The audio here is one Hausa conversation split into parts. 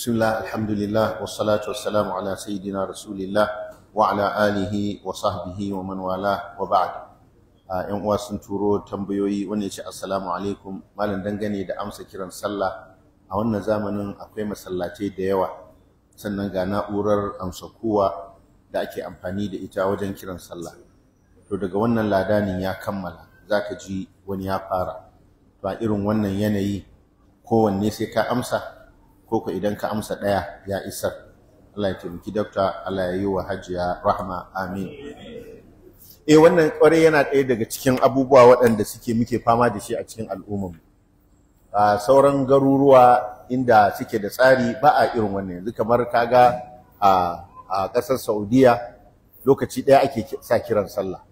Bismillah, alhamdulillah, wassalatu wassalamu ala sayyidina rasulillah wa ala alihi wa sahbihi wa man wala wa ba'd. Yan uwa sun turo tambayoyi. Wanda ya ce assalamu alaikum malam, dangane da amsa kiran sallah a wannan zamanin akwai masallatai da yawa, sannan ga na'urar amsa kowa da ake amfani da ita wajen kiran sallah. To daga wannan ladanin ya kammala zaka ji wani ya fara. To a irin wannan yanayi kowanne sai ka amsa ko ko idan ka amsa ɗaya ya isar? Allah ya taimaki dokta, Allah ya yi wa Hajiya rahma, amin. Eh, wannan kwarai yana ɗaya daga cikin abubuwa waɗanda suke muke fama da shi a cikin al'ummar. A sauran garuruwa inda suke da tsari ba a irin wannan. Yanzu kamar kaga a ƙasar Saudiya lokaci ɗaya ake sa kiran sallah.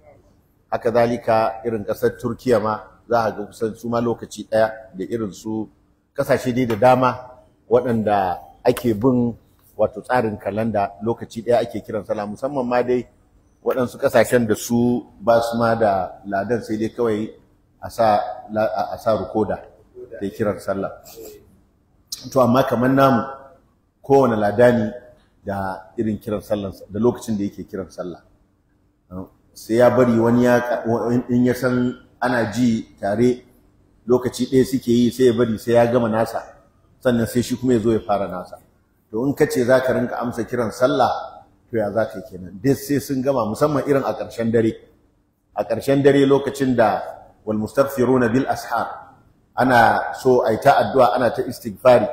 Haka zalika irin ƙasar Turkiya ma za a ga kusan su ma lokaci ɗaya, da irin su ƙasashe dai da dama waɗanda ake bin wato tsarin kalanda, lokaci ɗaya ake kiran sallah. Musamman ma dai waɗansu ƙasashen da su ba su ma da ladan, sai dai kawai a sa rikoda da kiran sallah. To amma kamar namu, kowane ladani da irin kiran sallah, da lokacin da yake kiran sallah, sai ya bari wani ya, in ya san ana ji tare, lokaci ɗaya suke yi, sai ya bari sai ya gama nasa, sannan sai shi kuma ya zo ya fara nasa. To in ka ce za ka rinka amsa kiran sallah, to ya za ka yi kenan? Dai sai sun gama, musamman irin a ƙarshen dare, a ƙarshen dare lokacin da wal mustaghfiruna bil ashar, ana so ai ta addu'a, ana ta istighfari.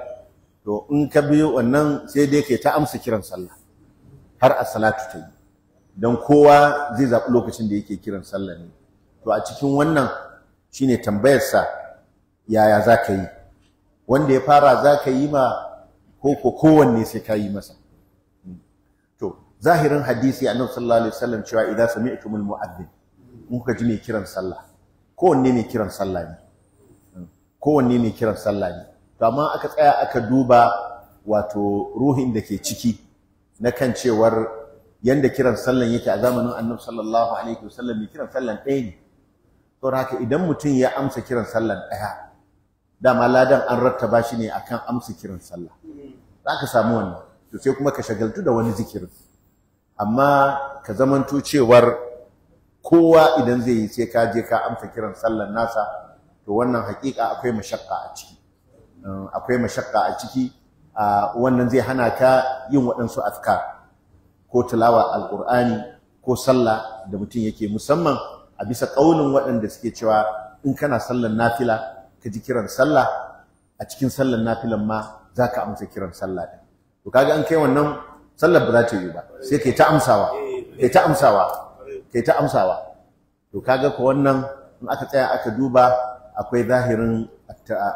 To in ka biyo wannan, sai dai kai ta amsa kiran sallah har as-salatu ta yi, don kowa zai zaɓi lokacin da yake kiran sallah ne. To a cikin wannan shine tambayarsa, yaya za ka yi? Wanda ya fara za ka yi ma ko kowanne sai ka yi masa? To zahirin hadisi Annabi sallallahu alaihi wasallam cewa idza sami'tumul mu'adhdhin, in kuka ji mai kiran sallah, kowanne mai kiran sallah ne, kowanne mai kiran sallah ne. To amma aka tsaya aka duba wato ruhin da ke ciki na kan cewar yanda kiran sallan yake a zamanin Annabi sallallahu alaihi wasallam, mai kiran sallan ɗaya ne. To haka idan mutum ya amsa kiran sallan ɗaya, dama ladan an rattaba shi ne akan amsa kiran sallah, za ka samu wannan. To sai kuma ka shagaltu da wani zikirin. Amma ka zamanto cewar kowa idan zai yi sai ka je ka amsa kiran sallan nasa, to wannan hakika akwai mashakka a ciki, akwai mashakka a ciki. Wannan zai hana ka yin waɗansu azkar ko tilawa Alƙur'ani ko sallah da mutum yake, musamman a bisa ƙaunin waɗanda suke cewa in kana sallan nafila ka ji kiran sallah, a cikin sallan nafilan ma za ka amsa kiran sallah ɗin. To kaga an kai wannan sallar ba za ta yi ba, sai kai ta amsawa, kai ta amsawa, kai ta amsawa. To kaga ko wannan in aka tsaya aka duba, akwai zahirin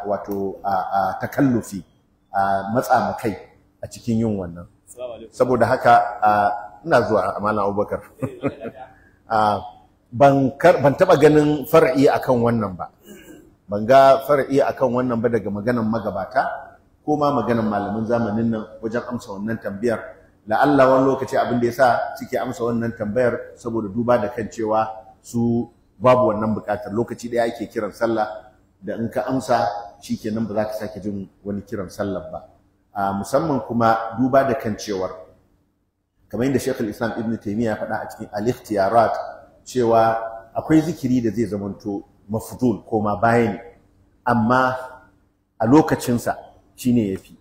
wato a takallufi, a matsa makai a cikin yin wannan. Saboda haka ina zuwa, Malam Abubakar, ban taba ganin far'i akan wannan ba, ban ga far'i akan wannan ba daga maganan magabata ko ma maganan malaman zamanin nan wajen amsa wannan tambayar. La'alla wani lokaci abin da yasa suke amsa wannan tambayar saboda duba da kan cewa su babu wannan bukatar, lokaci ɗaya ake kiran sallah, da in ka amsa shikenan ba za ka sake jin wani kiran sallah ba. Musamman kuma duba da kan cewar kamar yadda Sheikh Islam Ibn Taymiyyah ya faɗa a cikin Al-Ikhtiyarat cewa akwai zikiri da zai zamanto mafdul ko ma baya ne, amma a lokacinsa shine yafi.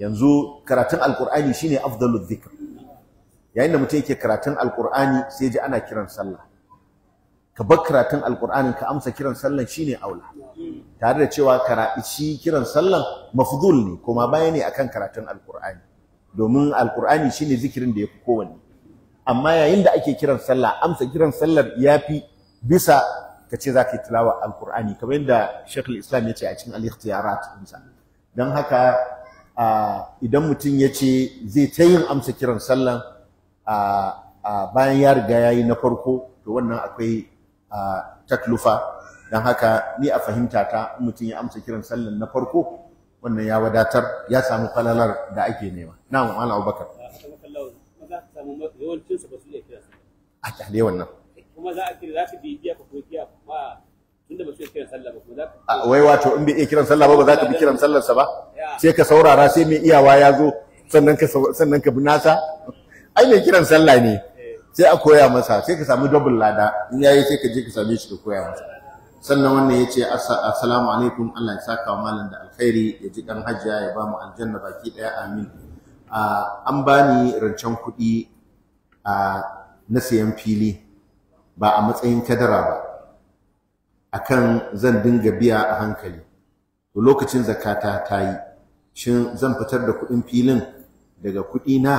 Yanzu karatun Alkur'ani shine afdalul dhikr. Yayin da mutum yake karatun Alkur'ani sai ji ana kiran sallah, ka bar karatun Alkur'anin ka amsa kiran sallan shine aula, tare da cewa shi kiran sallan mafdul ne, kuma baya ne akan karatun Alkur'ani, domin Alkur'ani shine zikirin da yafi kowanne. Amma yayin da ake kiran sallah, amsa kiran sallar yafi bisa ka ce za ka yi tilawa Alkur'ani, kamar yadda Sheikh Islam ya ce a cikin Al-Ikhtiyarat ɗinsa. Don haka idan mutum ya ce zai ta yin amsa kiran sallan bayan ya riga ya yi na farko, to wannan akwai taklufa. Don haka ni a fahimta ta, mutum ya amsa kiran sallan na farko, wannan ya wadatar, ya samu falalar da ake nema. Na Malam Abubakar. A kyale wannan. Kuma za a kira, za ka bibiya ka koyi kiya ba, tunda ba su iya kiran sallah ba, kuma za ka Wai wato in bai iya kiran sallah ba, ba za ka bi kiran sallarsa ba? Sai ka saurara sai mai iyawa ya zo sannan ka bi nasa. Ai mai kiran sallah ne, sai a koya masa, sai ka samu double lada. In yayi sai ka je ka same shi ka koya masa. Sannan wannan ya ce assalamu alaikum, Allah ya saka wa malam da alkhairi, ya ji dan hajjiya, ya ba mu aljanna baki daya, amin. An bani rancen kuɗi na sayan fili ba a matsayin kadara ba, akan zan dinga biya a hankali. To lokacin zakata ta yi, shin zan fitar da kuɗin filin daga kuɗi na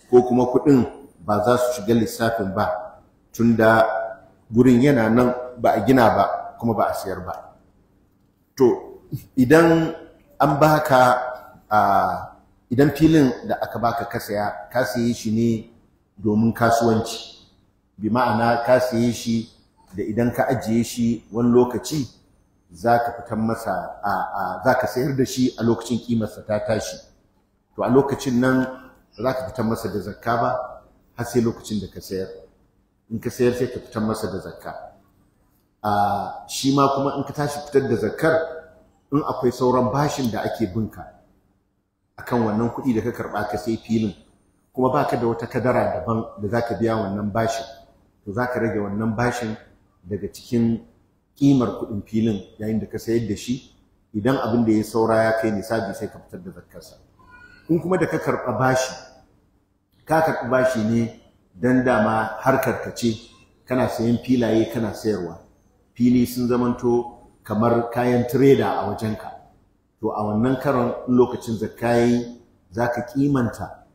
ko kuma kuɗin ba za su shiga lissafin ba tunda gurin yana nan ba a gina ba kuma ba a sayar ba? To idan an baka idan filin da aka baka ka saya, ka saye shi ne domin kasuwanci, bi ma'ana ka saye shi da idan ka ajiye shi wani lokaci za ka fitar masa, za ka sayar da shi a lokacin kimarsa ta tashi, to a lokacin nan ba za ka fitar masa da zakka ba har sai lokacin da ka sayar. In ka sayar sai ka fitar masa da zakka. Shi ma kuma in ka tashi fitar da zakkar, in akwai sauran bashin da ake binka akan wannan kuɗi da ka karɓa ka sai filin, kuma baka da wata kadara daban da za ka biya wannan bashin, to za ka rage wannan bashin daga cikin ƙimar kuɗin filin yayin da ka sayar da shi. Idan abin da ya saura ya kai nisabi sai ka fitar da zakkarsa. In kuma da ka karɓa bashi, ka karɓi bashi ne don dama harkar ka ce, kana sayan filaye kana sayarwa, fili sun zamanto kamar kayan tireda a wajenka, to a wannan karon lokacin zakka yayi za ka kimanta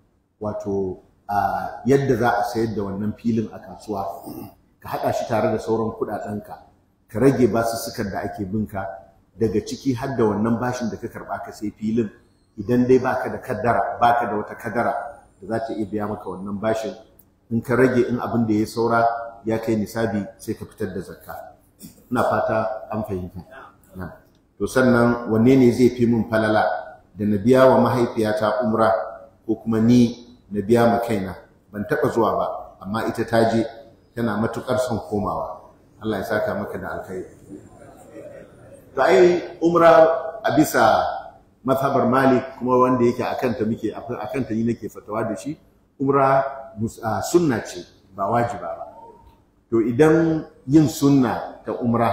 wato yadda za a sayar da wannan filin a kasuwa, ka haɗa shi tare da sauran kuɗaɗenka, ka rage basussukan da ake binka daga ciki har da wannan bashin da ka karɓa ka sai filin. Idan dai baka da kaddara, baka da wata kadara da za ta iya biya maka wannan bashin, in ka rage, in abin da ya saura ya kai nisabi sai ka fitar da zakka. Ina fata an fahimta. To sannan wanne ne zai fi mun falala, da na biya wa mahaifiyata umra ko kuma ni na biya ma kaina? Ban taɓa zuwa ba, amma ita ta je tana matuƙar son komawa. Allah ya saka maka da alkhairi. To ai umra a bisa mazhabar Malik, kuma wanda yake akan ta muke, akan ta ni nake fatawa da shi, umra sunna ce ba wajiba ba. To idan yin sunna ta umra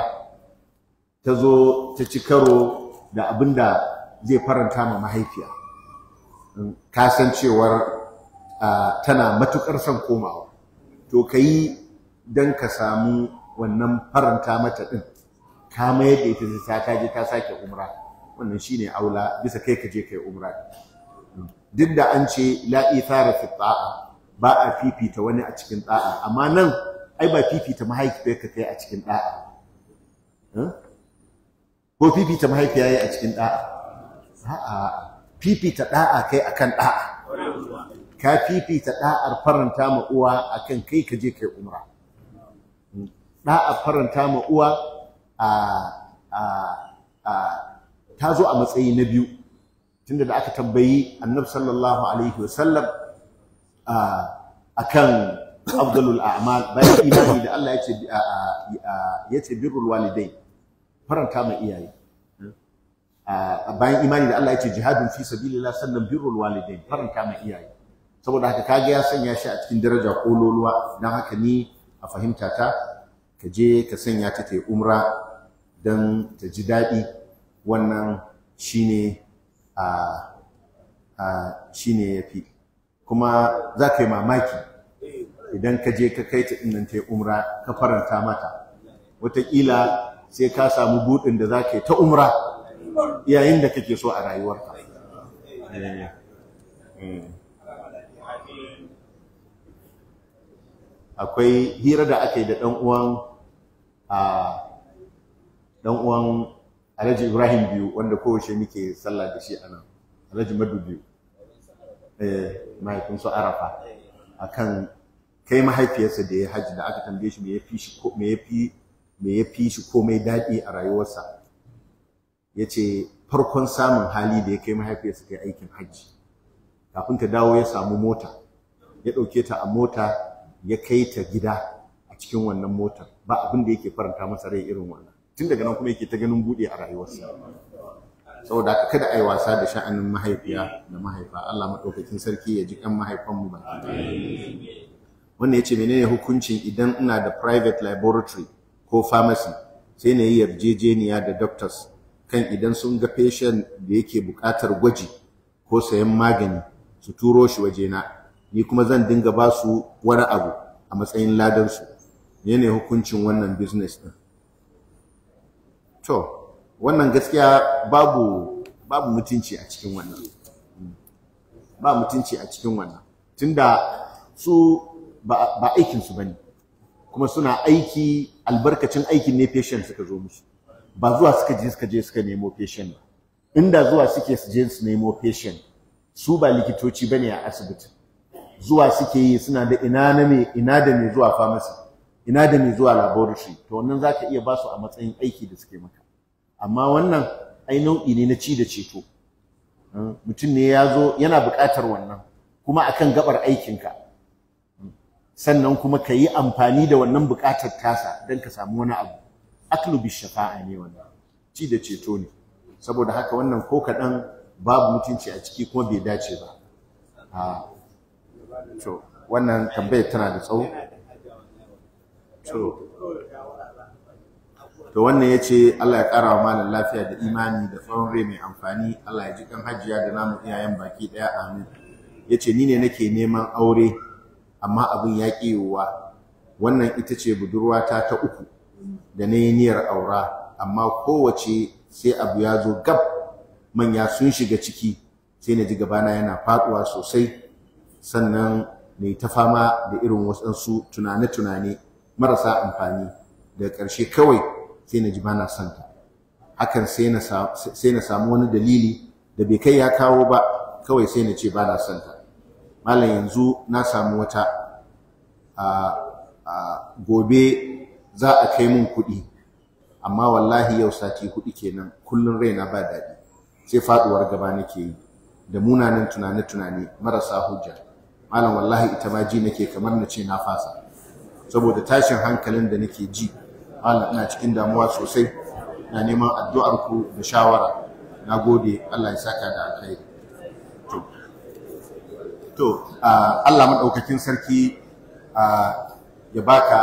ta zo ta ci karo da abinda zai faranta ma mahaifiya, ka san cewar tana matukar son komawa, to ka yi don ka samu wannan faranta mata ɗin, ka mayar da ita ta je ta sake umra, wannan shine aula bisa kai ka je kai umra. Duk da an ce la ithara fi ta'a, ba a fifita wani a cikin da'a, amma nan ai ba fifita mahaifiyarka kai a cikin da'a ko fifita mahaifiya yayi a cikin da'a, a'a, fifita da'a kai akan da'a. Ka fifita da'ar faranta ma uwa akan kai ka je kai umra. Da'a faranta ma uwa ta zo a matsayi na biyu, tunda da aka tambayi Annabi sallallahu alaihi wasallam akan afdalul a'mal, bayan imani da Allah yace birrul walidain, faranta ma iyaye. Bayan imani da Allah yace jihadun fi sabilillah, sannan birrul walidain, faranta ma iyaye. Saboda haka kage ya sanya shi a cikin daraja kololuwa. Dan haka ni a fahimta ta, ka je ka sanya ta ta umra dan ta ji daɗi, wannan shine shine yafi. Kuma za ka yi mamaki idan ka je ka kai ta dinnan ta umra ka faranta mata, wataƙila sai ka samu buɗin da za ka yi ta umra yayin da kake so a rayuwarka. Akwai hira da aka yi da ɗan uwan Alhaji Ibrahim Biyu, wanda kowace muke sallah da shi a nan, Alhaji Madu Biyu, mahaifin su Arafa, akan kai mahaifiyarsa da ya haji, da aka tambaye shi me ya fi shi komai daɗi a rayuwarsa, ya ce farkon samun hali da ya kai mahaifiyarsa kai aikin hajji, kafin ta dawo ya samu mota, ya ɗauke ta a mota ya kai ta gida a cikin wannan motar, ba abin da yake faranta masa rai irin wannan. Tun daga nan kuma yake ta ganin buɗe a rayuwarsa. Saboda haka kada a yi wasa da sha'anin mahaifiya da mahaifa. Allah maɗaukakin sarki ya ji kan mahaifanmu baki ɗaya. Wannan ya ce menene hukuncin idan ina da private laboratory ko pharmacy sai na yi yarjejeniya da doctors kan idan sun ga patient da yake buƙatar gwaji ko sayan magani su turo shi wajena, ni kuma zan dinga ba su wani abu a matsayin ladansu. Menene hukuncin wannan business ɗin? To, wannan gaskiya babu mutunci a cikin wannan. Ba mutunci a cikin wannan. Tunda su ba aikinsu ba ne, kuma suna aiki albarkacin aikin ne patient suka zo musu. Ba zuwa suka je suka nemo patient ba. Inda zuwa suke su je su nemo patient, su ba likitoci bane a asibiti. Zuwa suke yi suna da ina da mai zuwa pharmacy, ina da mai zuwa laboratory, to wannan zaka iya ba su a matsayin aiki da suke maka. Amma wannan ai nau'i ne na ci da ceto. Mutum ne ya zo yana buƙatar wannan kuma akan gabar aikinka, sannan kuma ka yi amfani da wannan buƙatar tasa don ka samu wani abu. Aklu bi shafa'a ne wannan, ci da ceto ne. Saboda haka wannan ko kaɗan babu mutunci a ciki kuma bai dace ba. To wannan tambayar tana da tsawo. To wannan ya ce Allah ya ƙara wa malam lafiya da imani da tsawon rai mai amfani, Allah ya ji kan hajiya da namu iyayen baki ɗaya, amin. Ya ce ni ne nake neman aure amma abin ya ƙi yiwuwa. Wannan ita ce budurwata ta uku da na yi niyyar aura, amma kowace sai abu ya zo gab manya sun shiga ciki sai na ji gabana yana faɗuwa sosai, sannan na yi ta fama da irin wasansu tunane-tunane marasa amfani. Daga ƙarshe kawai sai na ji ba na son ta. Hakan sai na samu wani dalili da bai kai ya kawo ba, kawai sai na ce ba na son ta. Malam yanzu na samu wata, gobe za a kai mun kuɗi, amma wallahi yau sati 4 kenan kullum raina ba daɗi, sai faɗuwar gaba nake yi da munanan tunane-tunane marasa hujja. Malam wallahi ita ma ji nake kamar na ce na fasa saboda tashin hankalin da nake ji. Malam ina cikin damuwa sosai, na neman addu'ar ku da shawara. Na gode, Allah ya saka da alkhairi. To Allah madaukakin sarki ya baka,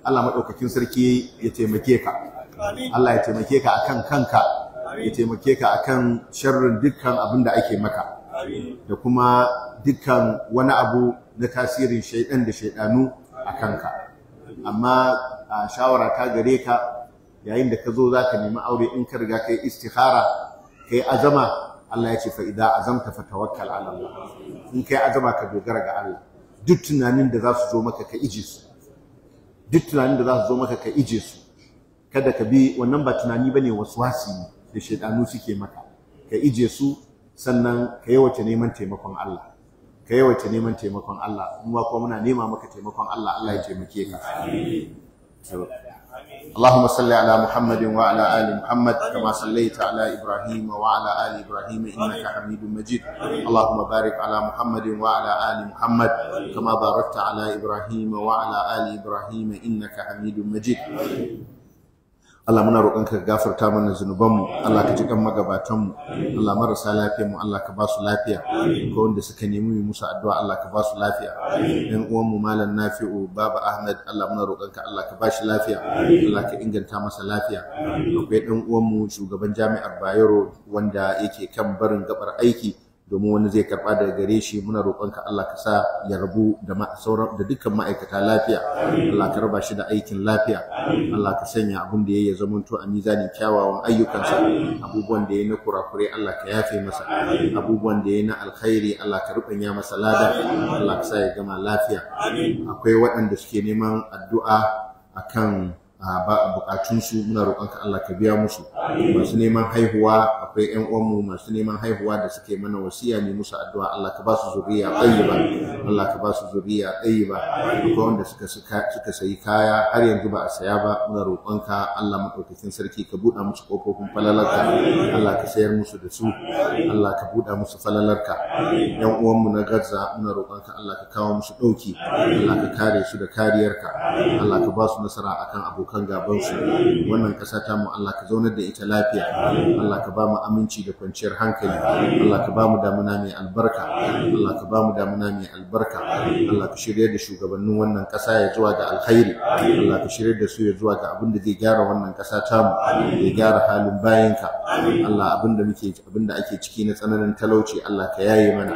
Allah madaukakin sarki ya taimake ka. Allah ya taimake ka akan kanka, ya taimake ka akan sharrin dukkan abin da ake maka, da kuma dukkan wani abu na tasirin shaidan da shaidanu a kanka. Amma a shawara ta gare ka, yayin da ka zo za ka nemi aure, in ka riga kai istikhara, kai azama, Allah ya ce fa idza azamta fatawakkal ala Allah. In kai azama ka dogara ga Allah. Duk tunanin da za su zo maka ka ije su. Duk tunanin da za su zo maka ka ije su. Kada ka bi wannan, ba tunani bane, waswasi ne da shaidanu suke maka. Ka ije su, sannan ka yawaita neman taimakon Allah. Ka yawaita neman taimakon Allah. Mu kuma muna nema maka taimakon Allah, Allah ya taimake ka. اللهم صل على محمد وعلى آل محمد كما صليت على إبراهيم وعلى آل إبراهيم إنك حميد مجيد. اللهم بارك على محمد وعلى آل محمد كما باركت على إبراهيم وعلى آل إبراهيم إنك حميد مجيد. Allah muna roƙonka ka gafarta mana zunubanmu, Allah ka ji kan magabatanmu, Allah marasa lafiyar mu Allah ka ba su lafiya, ko wanda suka nemi mu musu addu'a Allah ka ba su lafiya. Ɗan uwan mu Malam Nafi'u Baba Ahmed, Allah muna roƙonka Allah ka ba shi lafiya, Allah ka inganta masa lafiya. Akwai ɗan uwan mu shugaban jami'ar Bayero wanda yake kan barin gabar aiki domin wani zai karɓa daga gare shi, muna roƙonka Allah ka sa ya rabu da sauran da dukkan ma'aikata lafiya, Allah ka raba shi da aikin lafiya, Allah ka sanya abin da yayi ya zamanto a mizanin kyawawan ayyukansa, abubuwan da yayi na kurakurai Allah ka yafe masa, abubuwan da yayi na alkhairi Allah ka rubanya masa lada, Allah ka sa ya gama lafiya. Akwai waɗanda suke neman addu'a akan bukatunsu, muna roƙonka Allah ka biya musu. Masu neman haihuwa, akwai ƴan uwanmu masu neman haihuwa da suke mana wasiya ne musu addu'a, Allah ka ba su zuriya tayyiba, Allah ka ba su zuriya tayyiba. Akwai wanda suka sayi kaya har yanzu ba a saya ba, muna roƙonka Allah madaukakin sarki ka buɗa musu kofofin falalarka, Allah ka sayar musu da su, Allah ka buɗa musu falalarka. Ƴan uwanmu na Gaza, muna roƙonka Allah ka kawo musu ɗauki, Allah ka kare su da kariyarka, Allah ka ba su nasara akan abokan abokan gaban su. Wannan ƙasa ta mu Allah ka zaunar da ita lafiya. Allah ka ba mu aminci da kwanciyar hankali. Allah ka ba mu damuna mai albarka. Allah ka ba mu damuna mai albarka. Allah ka shirya da shugabannin wannan ƙasa ya zuwa ga alkhairi. Allah ka shirya da su ya zuwa ga abin da zai gyara wannan ƙasa tamu, ya gyara halin bayinka. Allah, abin da muke, abin da ake ciki na tsananin talauci, Allah ka yaye mana.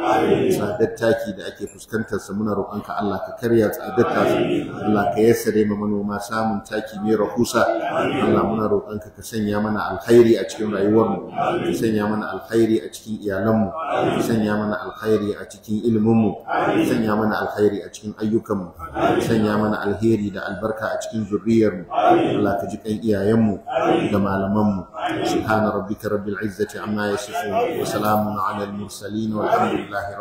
Tsadar taki da ake fuskantar sa, muna roƙonka Allah ka karya tsadar tasa. Allah ka yassare ma manoma samun taki mai rahusa. Allah, muna roƙonka ka sanya mana alkhairi a cikin rayuwarmu, ka sanya mana alkhairi a cikin iyalanmu, ka sanya mana alkhairi a cikin iliminmu, ka sanya mana alkhairi a cikin ayyukanmu, ka sanya mana alheri da albarka a cikin zuriyarmu. Allah ka ji kan iyayenmu da malamanmu. Subhana rabbika rabbil izzati amma yasifun wa salamun ala al mursalin, walhamdulillahi.